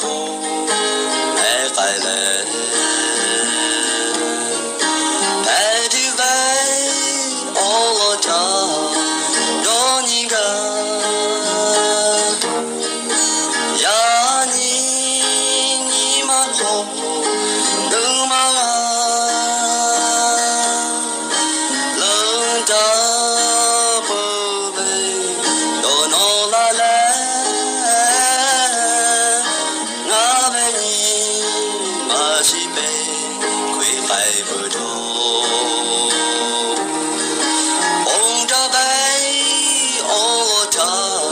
k'o, mehˉ k'ai leh, hpehꞈ tuˬ ve awˬ lawn htaꞈ dawˇ nyi gaˇ. Yaꞈ nyi nyi ma hk'aw lo maˇ g'a leuˉ daꞈ peuˬ ve dawˇ nawˬ laˇ leh, ngaˬ ve nyi ma shiˍ peˇ hk'e k'ai peuˬ taw, ponˬ htaˇ pehˉ awˬ lawn htaꞈ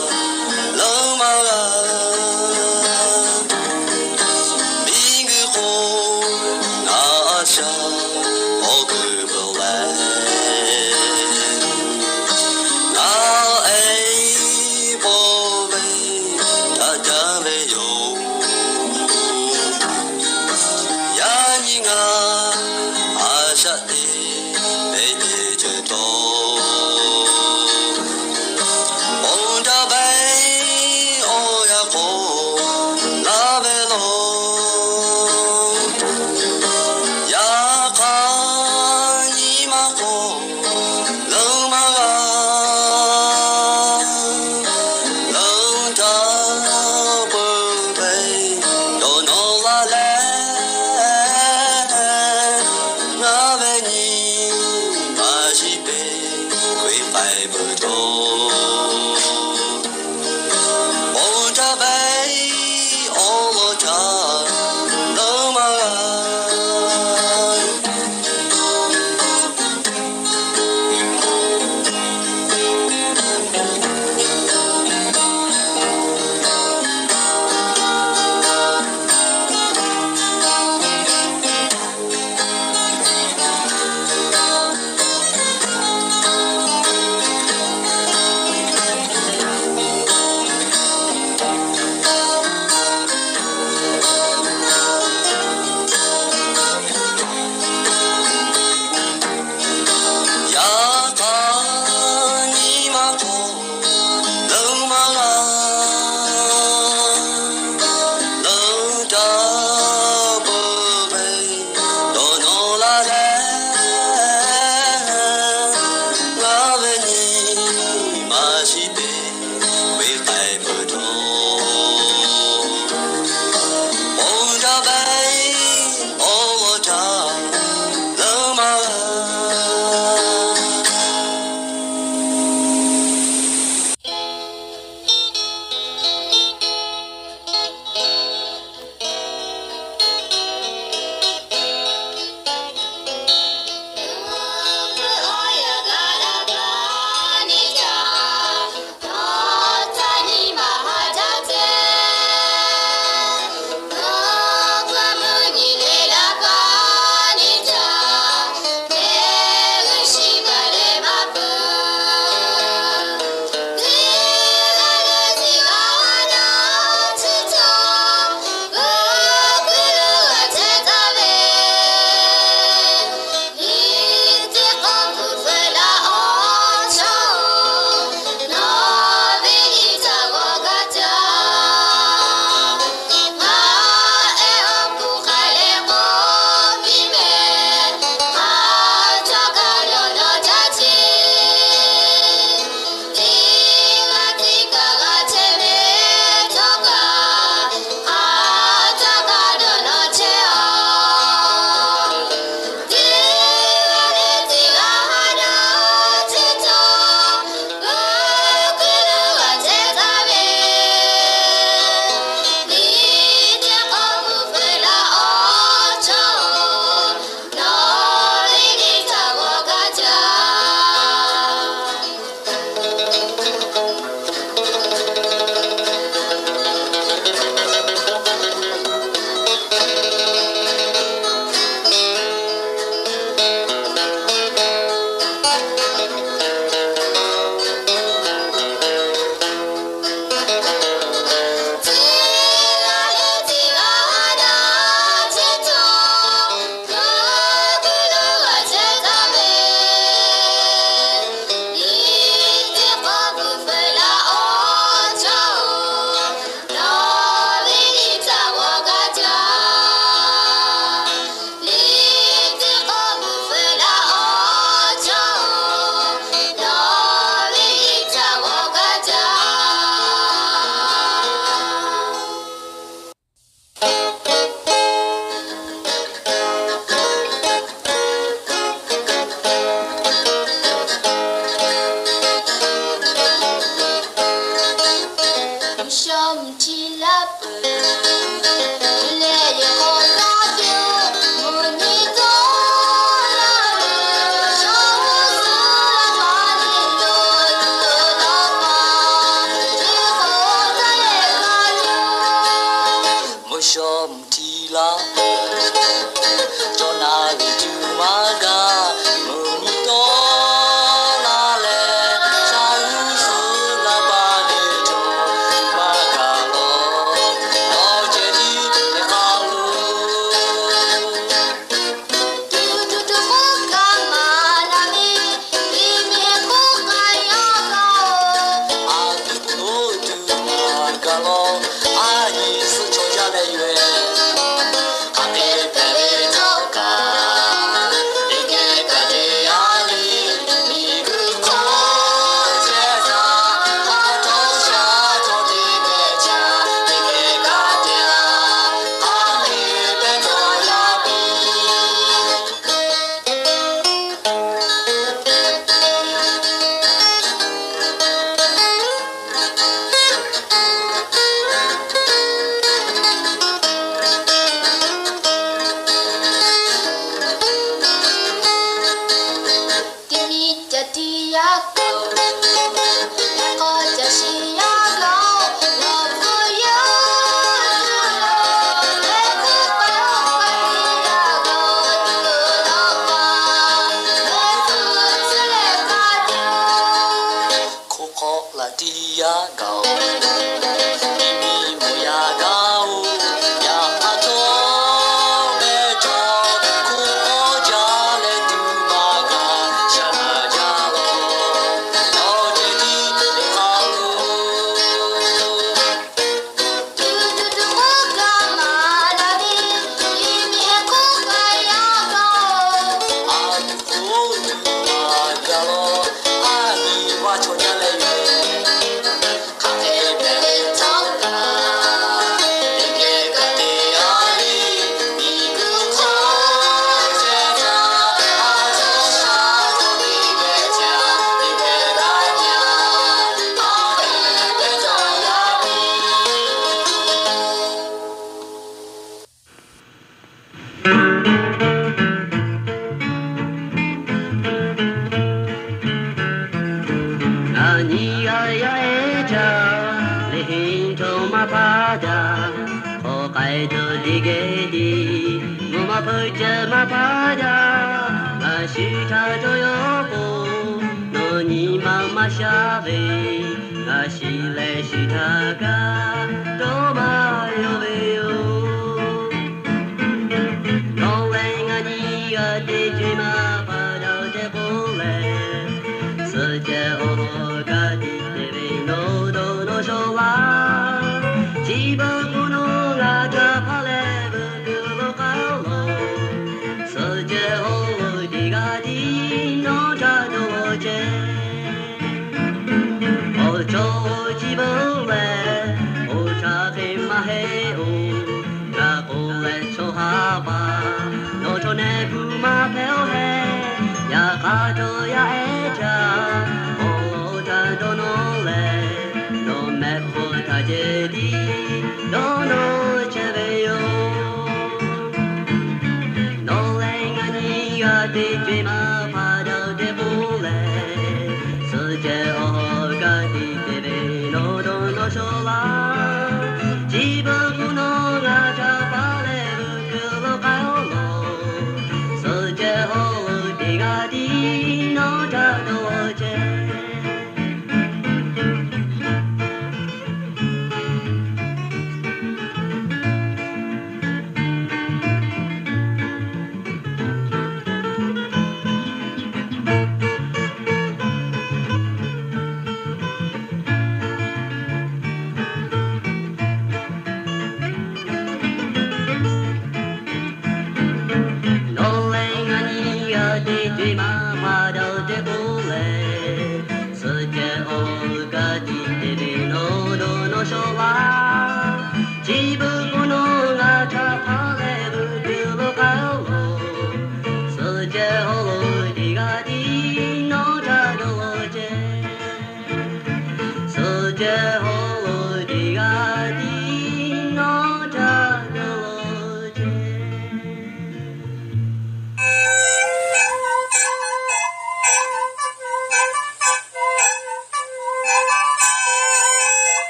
leuˉ maˇ g'a. Miˬguiˬ hk'oˆ ngaˬ a shaꞈ awˬ kuiˬ peuˬ leh, ngaˬ e paw ve htaꞈ jaˇ ve yoˬ. Yaꞈ nyi ngaˬ a shaꞈ teˇ ve teˇ ceuˬ taw, ponˬ htaˇ pehˉ awˬ yaꞈ k'aw laˇ ve law. Yaꞈ hk'aˇ nyi ma hk'aw lo maˇ g'a leuˉ daꞈ peuˬ ve dawˇ nawˬ laˇ leh, ngaˬ ve nyi ma shiˍ peˇ hk'e k'ai peuˬ taw, ponˬ htaˇ pehˉ awˬ lawn htaꞈ leuˉ maˇ g'a. Jawˇ mvuhˇ htiˇ laˇ, jawˇ naˍ ve tuˬ maˇ gaˬ, mvuhˇ miˬ tawˆ laˇ leh, shaˉ uˉ suhˉ laˇ paˍ ve cawˬ maˇ gaˬ lawˬ, awˬ ceh tiˉ te k'aˇ lo. Tuˬ tuˬ tuˬ k'oˆ kaꞈ maˍ laˇ ve, liꞈ mehˍ k'oˆ kaꞈ yaˇ gaˬ-oˬ. A tuˬ k'oˆ tuˬ maˇ gaˬ lawˬ, a nyi suhˉ chaw jaˇ leh yoˬ-e. Hk'aˬ hk'e hpehꞈ ve htawˇ kaꞈ, teˇ geh kaꞈ te yaˇ le. Miˬ guiˬ hk'oˆ chehˇ shaˍ, a htawˇ shaˍ htawˇ teˇ geh caˇ, teˇ geh kaꞈ te-a, a miˬ pehˇ tawˆ yaˇ piˇ. Teˇ miˇ ca tiˇ yaˇ kaꞈ, yaꞈ k'aw ca shiˍ yaˇ gaˬ-oˬ, nawˬ hpu yaˇ, leh hk'oˆ k'ai oˇ k'ai tiˇ yaˇ gaˬ-oˬ, tuˬ lawˬ paˍ, leh hpu tcuhˉ leh k'ai tiˇ. Hk'oˆ hk'awꞈ laˬ tiˇ yaˇ gaˬ-oˬ, miˬ miˬ mawˬ yaˇ gaˬ-oˬ, yaꞈ hk'aˇ htawˇ mehˇ htawˇ hk'oˆ hk'awꞈ jaˇ leh tuˬ maˇ gaˬ, shaˍ maˇ jaˇ lawˬ, nawˬ ceh tiˉ te k'aˇ lo. Tuˬ tuˬ tuˬ k'oˆ kaꞈ maˍ laˇ ve, liꞈ mehˍ k'oˆ kaꞈ yaˇ gaˬ-oˬ. A tuˬ k'oˆ tuˬ maˇ gaˬ lawˬ, a nyi vaˇ chaw jaˇ leh yoˬ-e. Hk'aˬ hk'e hpehꞈ ve htawˇ kaꞈ, teˇ geh kaꞈ te yaˇ le. Miˬ guiˬ hk'oˆ chehˇ shaˍ, a htawˇ shaˍ htawˇ teˇ geh caˇ, teˇ geh kaꞈ caˇ, a miˬ pehˇ tawˆ yaˇ piˇ. Ngaˬ nyi g'a yaˇ ehˉ htaꞈ, liꞈ henˇ htaw maˇ hpaˇ jaˇ. Hk'aw k'ai tuˬ teˇ geh tiˉ, mvuhˇ maˇ hpeuꞈ ceh maˇ hpaˇ jaˇ. Ngaˬ shu htaꞈ cawˬ yaw k'o, nawˬ nyi ma maˇ shaˉ ve, ngaˬ shiˍ leh shu htaꞈ kaꞈ dawˇ maˇ yaw ve yoˬ. Nawˬ lehˬ ngaˬ nyi g'a teˇ co-e maˇ hpaˇ jaˇ tehꞈ k'oˆ leh, suhˆ ceh awˬ hk'aw ka tiꞈ te ve nawˬ dawˇ nawˬ shaw laˇ